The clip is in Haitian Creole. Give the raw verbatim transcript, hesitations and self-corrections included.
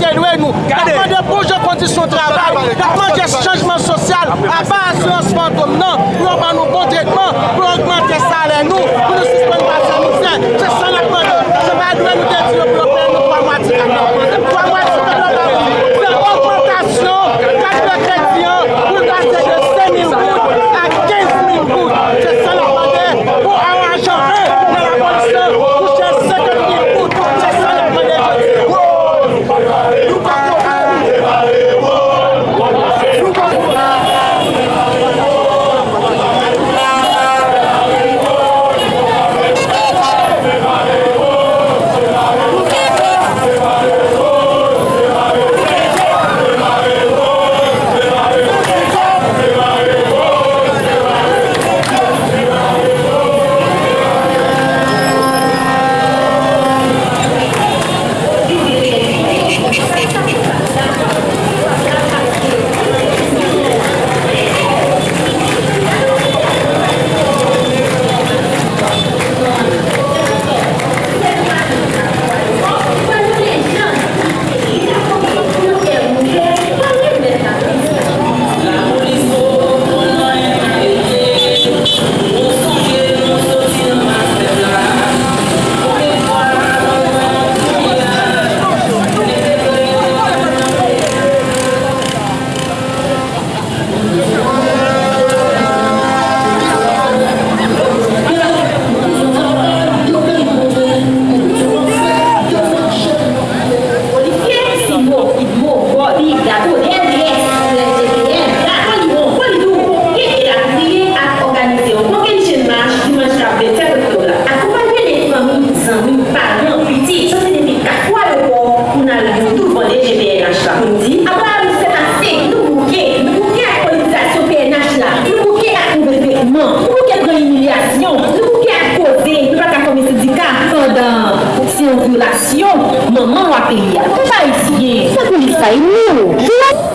Te dwe nou. N ap mande bon jan kondisyon travay. N ap mande chanjman sosyal. Apa asirans fantom nan, pou yo ban nou bon tretman, pou yo ogmante salè nou, pou nou sispann pase mizè. Se sa n ap mande. Se pa dwe nou te di yo pou yo peye nou twa mwa ti kaka. Twa mwa ti kaka, se ogmantasyon kat de kredi an pou l pase de senk mil goud a kenz mil goud. Se sa n ap mande pou ajan en nan lapolis lan touche senkant mil goud. Se sa n ap mande jodi a. Polisye, Simo, Fidmo, Bòbi, Gato, D N D S, L S D P N, Gato Limon, Polidou, kenbe la pou kriye ak òganize yon kokennchenn mach dimanch k ap vennsèt oktòb la. Akonpanye de fanmi, zanmi, paran, pitit, soti depi kat kwen ayewopò pou n al yon tou vòlè G P N H la. Pou n di, apre ane sèt ase, nou bouke, nou bouke ak politizasyon P N H la, nou bouke ak move tretman, nou bouke pran imilyasyon, nou bouke ak koze, nou pa ka fòme sendika. Pandan se yon vyolasyon manman lwa peyi a. Pèp ayisyen, tankou li sa e nou.